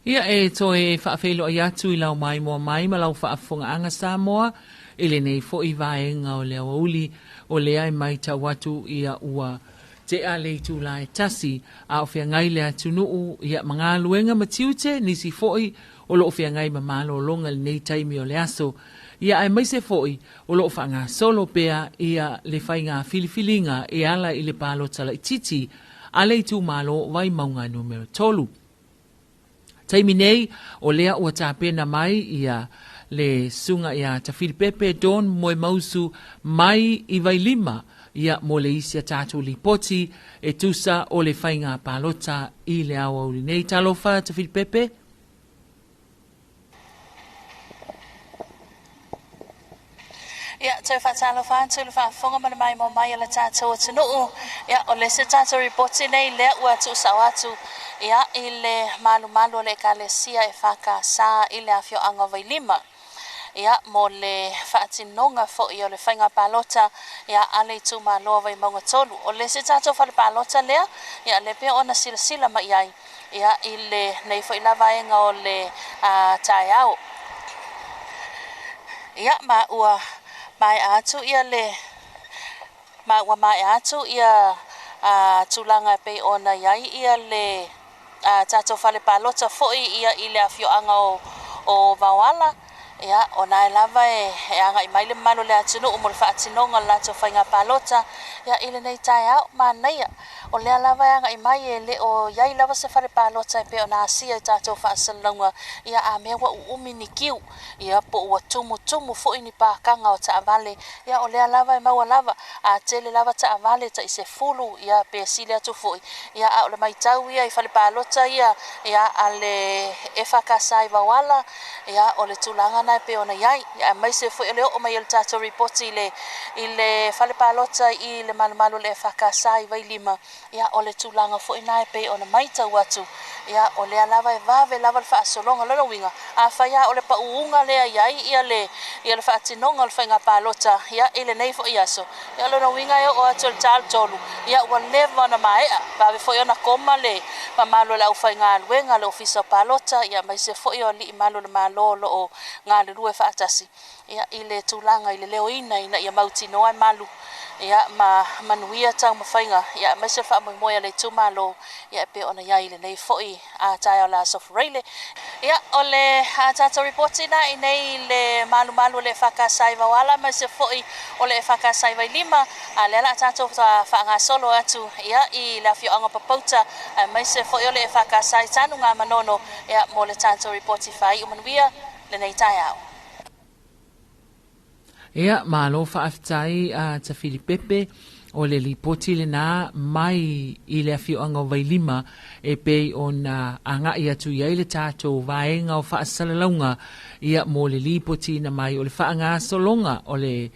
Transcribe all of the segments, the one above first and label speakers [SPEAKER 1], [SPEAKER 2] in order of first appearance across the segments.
[SPEAKER 1] Ia, e toe faafeiloai atu i lau maimoa mai ma lau faafofogaaga Samoa i lenei foi vaega o le aoauli, o lea e matau atu ia ua tea le itula e 1 a o feagai le atunuu ia ma galuega ma tiute, nisi foi o lo o feagai ma malologa i lenei taimi o le aso. Ia aemaise foi o lo o faagasolo pea ia le faiga filifiliga e ala i le palota laitiiti a le itumalo Vaimauga numera 3. Taimi nei, o lea ua tapena mai ia le susuga ia Tafilipepe Dawn Moemausu mai i Vailima ia mo le isi a tatou lipoti e tusa o le faiga palota i le aoauli nei. Talofa Tafilipepe.
[SPEAKER 2] Ia, toe faatalofa atu i le faafofoga ma le maimoa mai a le tatou atunuu. Ia, o le isi tatou ripoti nei lea ua tuusao atu ia i le malumalu o le Ekalesia EFKS i le afioaga o Vailima. Ia, mo le faatinoga foi o le faiga palota ia a le itumalo o Vaimauga 3. O le isi tatou fale palota lea, ia le pei ona silasila mai ai ia i lenei foi la vaega o le taeao. Ia, ma ua maea atu ia le ma ua maea atu ia tulaga e pei ona i ai ia le tatou fale palota foi ia i le afioaga o Vaoala. Ia, o na e lava e agai mai le mamalu o le atunuu mo le faatinoga o le latou faiga palota ia i lenei taeao. Manaia, o lea lava e agai mai e le o i ai lava se fale palota e pei ona asia i tatou faasalalauga, ia a mea ua uumi ni kiu, ia po ua tumutumu foi ni pakaga o taavale, ia o lea lava e maua lava, a tele lava taavale tai 10, ia pe sili atu foi, ia a o le maitau ia i fale palota ia, ia a le EFKS i Vaoala, ia o le tulaga na e pei ona i ai, ia aemaise foi o le oo mai o le tatou ripoti i le fale palota i le malumalu o le EFKS i Vailima, ia o le tulaga foi na e pei ona maitau atu, ia o lea lava e vave lava le faasologa. Lona uiga, afai lava o le pauuga lea i ai ia le faatinoga o le faiga palota ia i lenei foi aso, ia lona uiga e oo atu i le 3, ia ua leva ona maea, vave foi ona koma le mamalu o le aufaigaluega, le ofisa o palota, ia aemaise foi o alii malu o le Malo o lo o galulue faatasi ia i le tulaga i le leoina ina ia mautinoa e malu ia ma manuia taumafaiga, ia aemaise le faamoemoe a le itumalo ia e pei ona i ai i lenei foi taeao le aso Faraile. Ia o le tatou ripoti na i nei le malumalu o le EFKS i Vaoala aemaise foi o le EFKS i Vailima, a lea la tatou faagasolo atu ia i le afioaga o Papauta aemaise foi o le EFKS i Tanugamanono ia mo le tatou ripoti faaiu manuia lenei taeao.
[SPEAKER 1] Ia, malo faafetai a Tafilipepe o le lipoti lena mai i le afioaga o Vailima e pei ona agai atu i ai le tatou vaega o faasalalauga ia mo le lipotiina mai o le faagasologa o le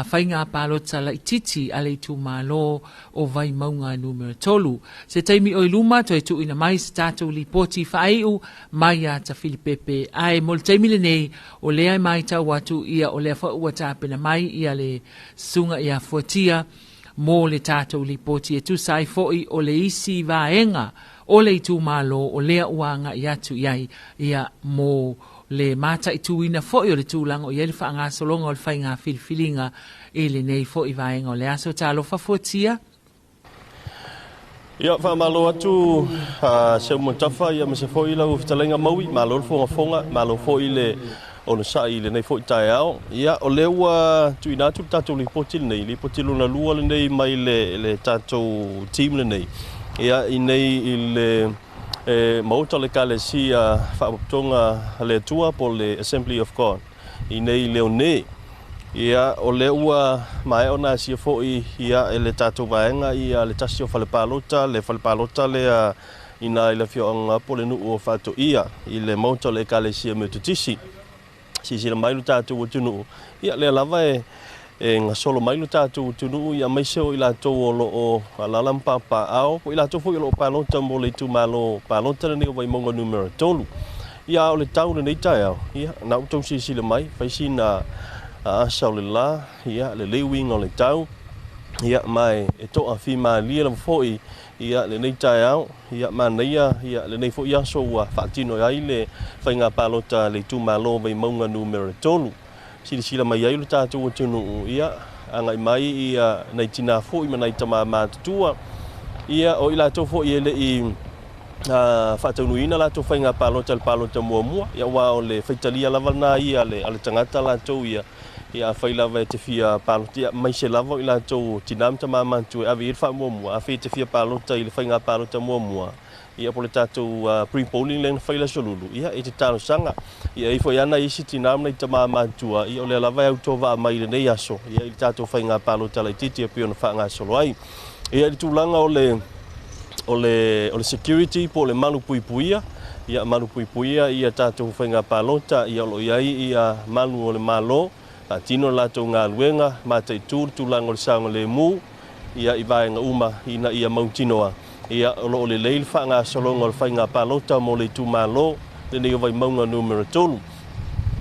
[SPEAKER 1] faiga palota laitiiti a le itumalo o Vaimauga numera 3. Se taimi o i luma toe tuuina mai se tatou lipoti faaiu mai ia Tafilipepe, ae mo le taimi lenei o lea e maitau atu ia o lea foi ua tapena mai ia le susuga ia Fuatia mo le tatou lipoti e tusa ai foi o le isi vaega o le itumalo o lea ua agai atu i ai ia mo le mataituina foi o le tulaga o i ai le faagasologa o le faiga filifiliga i lenei foi vaega o le aso. Talofa Fuatia.
[SPEAKER 3] Ia, faamalo atu Seumanutafa ia ma se foi lau fetalaiga Maui, malo le fogafoga, malo foi le onosai i lenei foi taeao. Ia, o lea ua tuuina atu le tatou lipoti lenei, lipoti lona lua lenei mai le tatou team lenei. Ia, i nei i le Maota o le Ekalesia Faapotopotoga a le Atua po o le Assembly of God i nei i Leone. Ia, o lea ua maea ona asia foi ia e le tatou vaega ia le tasi o fale palota, le fale palota lea i ina i le afioaga po o le nuu o Faatoia i le Maota o le Ekalesia Metotisi. Silasila mai lo tatou atunuu, ia lea lava e gasolo mai lo tatou atunuu, ia aemaise o i latou o lo o alaala ma papaao, po o i latou foi o lo o palota mo le itumalo palota lenei o Vaimauga numera 3. Ia, a o le tau lenei taeao, ia, na ua tou silasila mai, fai sina asa o le la, ia, lelei uiga o le tau. Ia ma e toafimalie lava foʻi ia lenei taeao. Ia manaia ia lenei foʻi aso ua faatino ai le faiga palota a le itumalo Vaimauga Nu.3. Silasila mai ai lo tatou atunuu, ia agai mai ia nai tinā foʻi ma nai tamā matutua, ia o i latou foʻi e leʻi faataunuuina latou faiga palota le palota muamua, ia aua o le faitalia lava lena ia a le tagata latou ia. Ia afai lava e te fia palota, ia maise lava o i latou tinā ma tamā matutua e ave i ai le faamuamua. Afai e te fia palota i le faiga palota muamua, ia po o le tatou pre-polling lea na fai le aso Lulu, ia e te talosaga. Ia e i foi lava nai isi tinā ma nai tamā matutua, ia o lea lava e autovaa mai i lenei aso, ia i le tatou faiga palota laitiiti e pei ona faagasolo ai. Ia i le tulaga o le security po o le malu puipuia, ia malu puipuia ia tatou faiga palota, ia o lo o i ai ia malu o le Malo, faatino le latou galuega, mataitu le tulaga o le saogalemu, ia i vaega uma ina ia mautinoa, ia o lo o lelei le faagasologa o le faiga palota mo le itumalo lenei o Vaimauga Nu.3.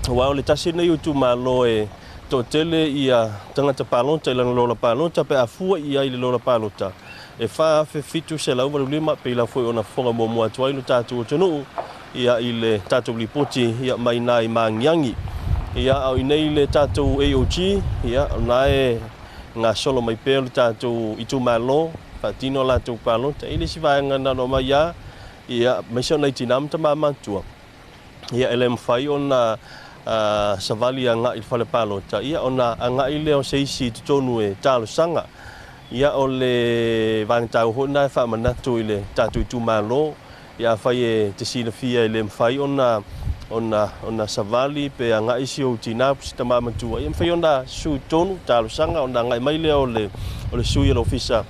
[SPEAKER 3] Aua o le tasi lenei o itumalo e toatele ia tagata palota i lana lola palota pe a fua i ai i le lola palota e 4,785, pei lava foi ona fofoga muamua atu ai lo tatou atunuu ia i le tatou lipoti ia mai nai Magiagi. Ia a o i nei le tatou AOG, ia o lena e gasolo mai pea le tatou itumalo faatino latou palota. E i le isi vaega na ona omai lava, ia aemaise o nai tinā ma tamā matutua, ia e le mafai ona savali agai i le fale palota, ia ona agai lea o se isi i totonu e talosaga. Ia o le vaega taua foi lena e faamanatu i le tatou itumalo, ia afai e te silafia e le mafai ona savali pe agai si ou tinā po o si tamā matua, ia mafai ona susu i totonu talosaga, ona agai mai lea o le sui o le ofisa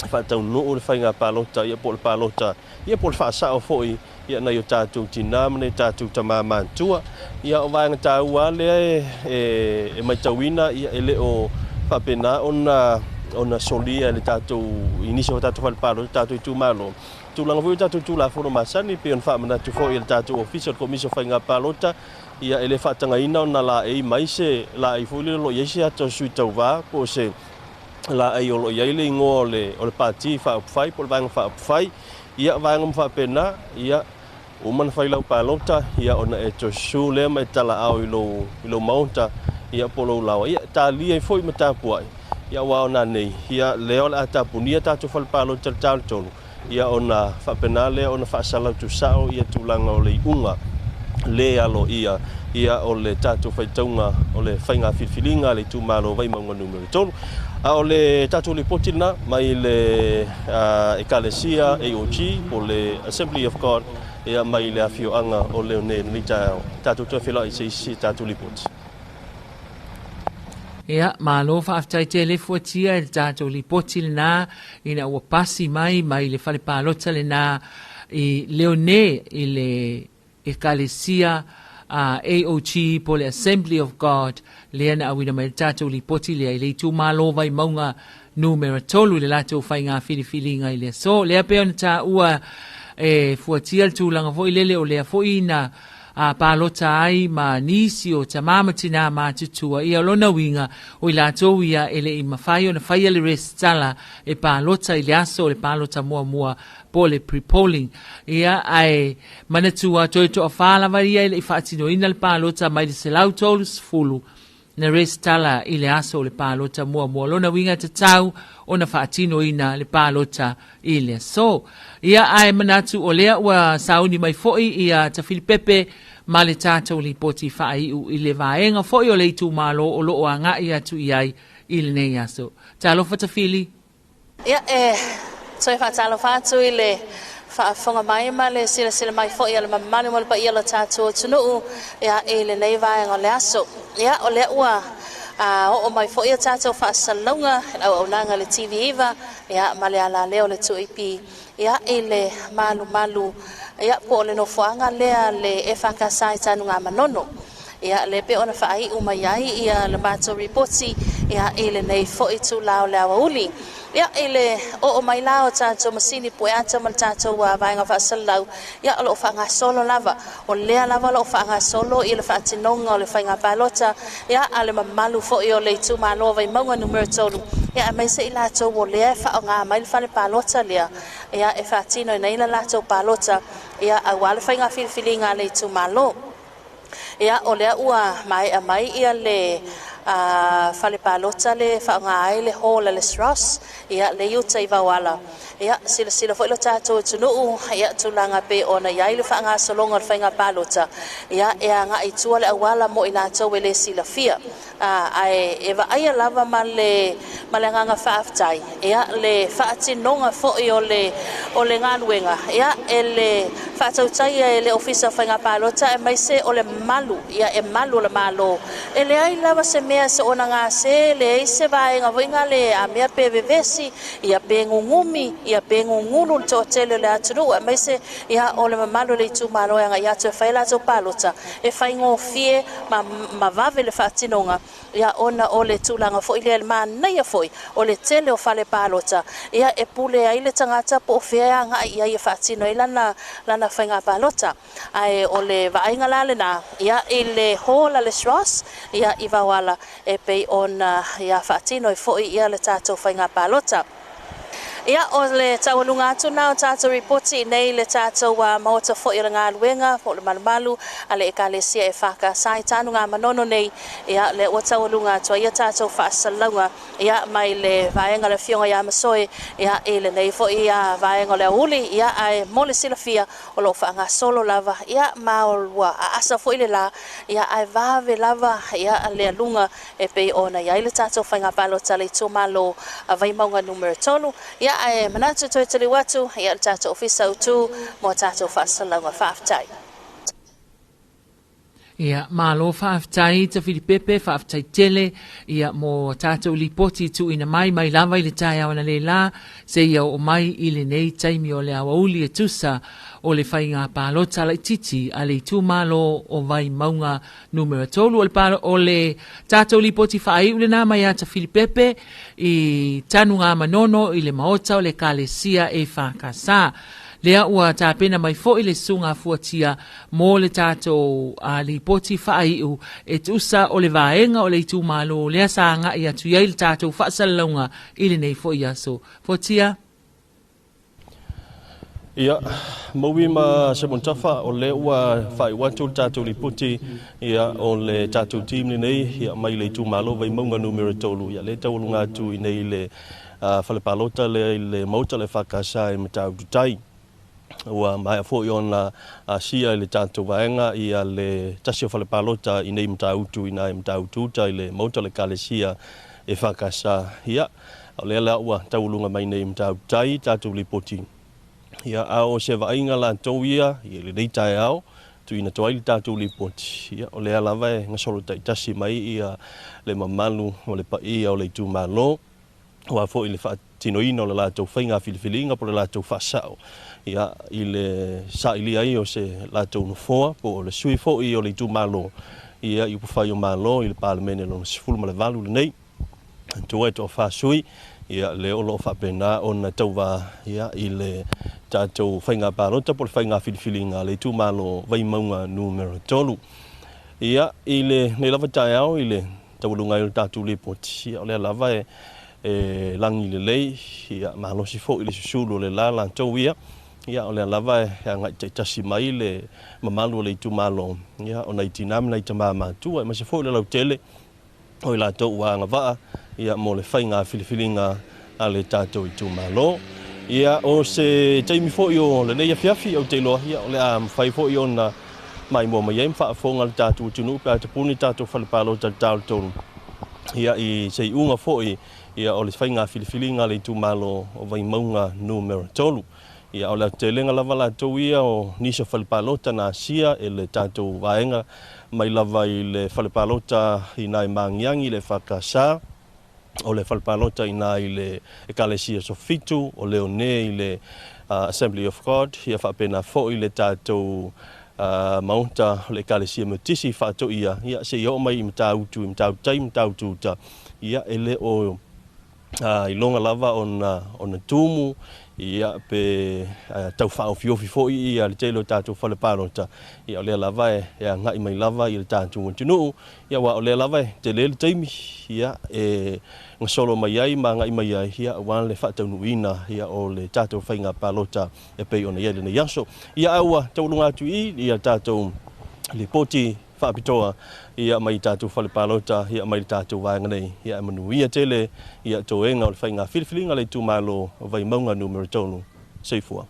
[SPEAKER 3] e faataunuu le faiga palota, ia po o le palota, ia po o le faasao foi ia nai o tatou tinā ma nai o tatou tamā matutua. Ia o vaega taua lea e matauina, ia e le o faapena ona solia e le tatou i nisi o tatou fale palota, tatou itumalo. Tulaga foi o tatou Tulafono masani, pei ona faamanatu foi e le tatou Ofisa o le Komisi o Faiga Palota, ia e le faatagaina ona laei mai se laei foi lele o lo o i ai se ata o sui tauvā, po o se laei o lo o i ai le igoa o le pati faaupufai po o le vaega faaupufai. Ia vaega uma faapena, ia uma na fai lau palota, ia ona e toe susu lea ma e talaao i lou maota, ia po o lou laoa, ia talia ai foi ma tapuai, ia aua ona nei, ia lea o le a tapunia tatou fale palota i le talu tolu, ia ona faapena lea ona faasalau tusao ia tulaga o le iuga le aloaia ia o le tatou faitauga o le faiga filifiliga a le itumalo Vaimauga Nu.3. A o le tatou lipoti lena mai le Ekalesia AOG po o le Assembly of God, ia mai le afioaga o Leone i lenei taeao. Tatou toe feiloai i se isi tatou lipoti.
[SPEAKER 1] Ia, malo faafetai tele Fuatia i le tatou lipoti lena ina ua pasi mai mai le fale palota lena i Leone i le Ekalesia AOG po o le Assembly of God lea na auina mai le tatou lipoti lea i le itumalo Vaimauga Nu.3 i le latou faiga filifiliga i le aso. Lea pei ona taua e Fuatia le tulaga foi lele o lea foi na palota ai ma nisi o tamā ma tinā matutua. Ia o lona uiga o i latou ia e le i mafai ona faia le resitala e palota i le aso o le palota muamua po o le pre-polling. Ia ae manatua toe toafā lava ia e le i faatinoina le palota mai le 130 na resitala i le aso o le palota muamua. Lona uiga e tatau ona faatinoina le palota i le aso. Ia ae manatu o lea ua sauni mai foi ia Tafilipepe ma le tatou lipoti faaiu i le vaega foi o le itumalo o lo o agai atu i ai i lenei aso. Talofa Tafili.
[SPEAKER 2] Ia, e toe faatalofa atu i le faafofoga mai ma le silasila mai foi a le mamalu ma le paia o le tatou atunuu, ia, i lenei vaega o le aso. Ia, o lea ua oo mai foi a tatou faasalalauga i le auaunaga i le TV9, ia, ma le alaleo o le 2AP, ia, i le malumalu, ia, po o le nofoaga lea le EFKS i Tanugamanono. Ia, lea pei ona faaiu mai ai ia le matou ripoti, ia, i lenei foi itula o le aoauli. Ia, i le oo mai la o tatou masini pueata ma le tatou vaega faasalalau, ia, o lo o faagasolo lava. O lea lava o lo o faagasolo i le faatinoga o le faiga palota, ia, a le mamalu foi o le itumalo Vaimauga Nu.3, Ia aemaise i latou o lea e faaaoga mai le fale palota lea, ia e faatinoina ai le latou palota, ia aua le faiga filifiliga a le itumalo. Ia o lea ua maea mai ia le fale palota le faaaoga ai le hall a le SROS, ia le i uta i Vauala. Ia silasila foi lo tatou atunuu, ia tulaga pei ona i ai le faagasologa o le faiga palota, ia e agai i tua le auala mo i latou e le silafia. Ae e vaaia lava ma le agaga faafetai, ia le faatinoga foi o le galuega, ia e le faatautaia e le Ofisa o Faiga Palota aemaise o le malu, ia e malu o le Malo. E leai lava se mea se ona gase, leai se vaega foi le a mea pe vevesi, ia pe gugumi, ia pe gugulu le toatele o le atunuu, aemaise ia o le mamalu o le itumalo e agai atu e fai latou palota, e faigofie ma vave le faatinoga, ia ona o le tulaga foi lea le manaia foi o le tele o fale palota, ia e pule ai le tagata po o fea agai ia e faatino ai lana faiga palota. Ae o le vaaiga la lena, ia i le hall a le SROS, ia i Vauala e pei ona ia faatino ai foi ia le tatou faiga palota. Ia o le taualuga atu na o tatou ripoti nei le tatou maota foi o le galuega po o le malumalu a le ekalesia e whakasai tanu ngā manono nei, ia le ua taualuga atu ai ia tatou faasalalauga, ia mai le vaega le afioga ia Masoe, ia i lenei foi ia vaega o le auli, ia ae mo le silafia o loo faagasolo lava, ia ma ua aasa foi le la, ia ae vave lava ia le aluga e pei ona i ai le tatou faiga palota le itumalo a Vaimauga numera 3. Ia ae manatu toe taliu atu ia le tatou ofisa utu mo tatou faasalalauga. Faafetai.
[SPEAKER 1] Ia, malo faafetai Tafilipepe, faafetai tele ia mo tatou lipoti tuuina mai mai lava i le taeao na le se ia o mai i lenei taimi o le aoauli e tusa o le faiga palota laititi a le itumalo o Vaimauga numera 3. O le tatou lipoti faaiu lena mai ia Tafilipepe i tanu ngā manono i le maota o le ekalesia e whakasa. Lea ua tapena mai foi le susuga fuatia mo le tatou lipoti faaiu e tusa o le vaega o le itumalo lea sa agai atu i ai le tatou faasalalauga i lenei foi aso. Fuatia?
[SPEAKER 3] Ia, maui ma se montafa o le ua faaiu atu le tatou lipoti, ia o le tatou team lenei, ia mai le itumalo Vaimauga numera 3, ia le taualuga atu i nei le fale palota le i le maota le whakasa e Matautu Tai. Ua maea foi ona asia i le tatou vaega ia le tasi o fale palota i nei Matautu i nai Matautu uta i le maota le ekalesia e whakasa. Ia, o lea la ua taualuga mai nei Matautu Tai tatou lipoti. Ia, a o se vaaiga latou ia i lenei taeao tuuina atu ai le tatou lipoti. Ia, o lea lava e gasolo taitasi mai ia le mamalu o le paia o le itumalo, ua foi le faatinoina o le latou faiga filifiliga po o le latou faasao, ia i le sailia ai o se latou nofoa po o le sui foi o le itumalo, ia i upufai o Malo i le Palemene lona 18 lenei. Tua e toafa sui, ia le o loo faapena ona tauva ia i le tatou faiga palota po o le faiga filifiliga le itumalo Vaimauga numera 3. Ia i le nei lava taeao i le taualuga ai o le tatou lipoti, ia o lea lava e lagi lelei, ia malosi foi le susulu o le la latou ia, ia o lea lava e agai taitasi mai le mamalu o le itumalo, ia ona i tina ma nai tama matua, aemaise foi le lautele o i latou ua agavaa, ia mo le faiga filifiliga a le tatou itumalo. Ia o se taimi foi o lenei afiafi au te iloa, ia o le a mafai foi ona maimoa mai ai ma faafofoga le tatou atunuu pe a tapuni tatou fale palota le taolotolu, ia i se iuga foi ia o le faiga filifiliga a le itumalo o Vaimauga numera 3. Ia o le aotelega lava latou ia o nisi o fale palota na asia e le tatou vaega mai lava i le fale palota i nai Magiagi le Whakasa, o le fale palota i nai le ekalesia Sofitu, o Leone i le Assembly of God, ia faapena foi le tatou maota o le ekalesia Metisi faatoia, ia se i oo mai i Matautu, i Matautu Tai, Matautu Uta, ia e le o Iloga lava ona tumu, ia, pe tau faaofiofi foi ia le tele o tatou fale palota, ia o lea lava e agai mai lava i le tatou atunuu, ia aua o lea lava e tele le taimi, ia, e gasolo mai ai ma agai mai ai, ia, aua le faataunuuina, ia, o le tatou faiga palota e pei ona i ai lenei aso. Ia, ae ua taualuga atu i i ia tatou lipoti faapitoa, ia, mai tatou fale palota, ia, mai le tatou vaega nei, ia, e manuia tele, ia, toega o le faiga filifiliga le itumalo o Vaimauga numera 3. Soifua.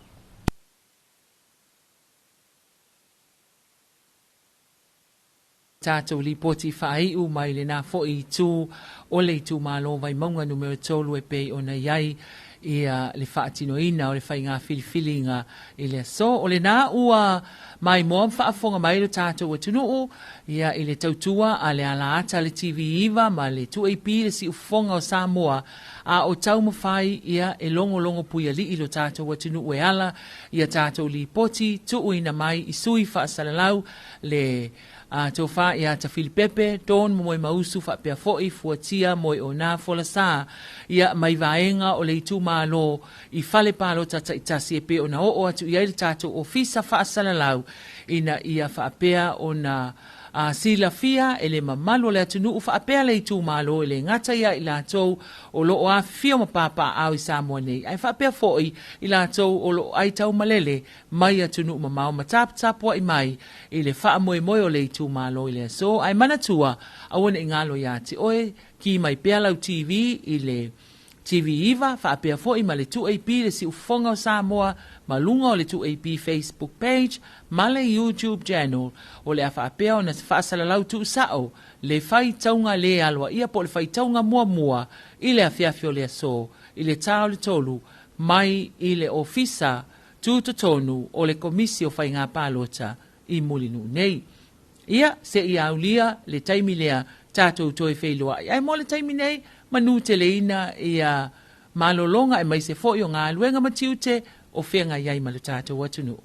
[SPEAKER 1] Tatou lipoti faaiu mai lena foi itu o le itumalo Vaimauga numera 3 e pei ona i ai ia le faatinoina o le faiga filifiliga i le aso. O lena ua maimoa ma faafofoga mai lo tatou atunuu ia i le tautua a le alaata le TV9 ma le 2AP le siufofoga o Samoa, a o taumafai ia e logologo puialii lo tatou atunuu e ala ia tatou lipoti tuuina mai i sui faasalalau le a tofa ia Tafilipepe, Dawn Momoemausu faapea foi Fuatia Moeona Folasa, ia mai vaega o le itumalo i fale palota taitasi e pei ona oo atu i ai le tatou ofisa faasalalau ina ia faapea ona a silafia e le mamalu o le atunuu faapea le itumalo e le gata ia i latou o lo o afifio ma papaaao i Samoa nei ae faapea foi i latou o lo o aitaumalele mai atunuu mamao ma taputapuai mai i le faamoemoe o le itumalo i le aso. Ae manatua, aua ne i galo iā te oe, ki mai pea lau TV i le TV9, faapea foi ma le 2AP le siufofoga o Samoa ma luga o le 2AP Facebook page ma le YouTube channel. O le a faapea ona faasalalau tuusao le faitauga le aloaia po o le faitauga muamua i le afiafi o le aso i le ta o le 3 mai i le ofisa tutotonu o le Komisi o Faiga Palota i Mulinuu nei. Ia, se i aulia le taimi lea tatou toe feiloai. Ae mo le taimi nei, manuteleina ia malologa aemaise foi o galuega ma tiute o feagai ai ma le tatou atunuu.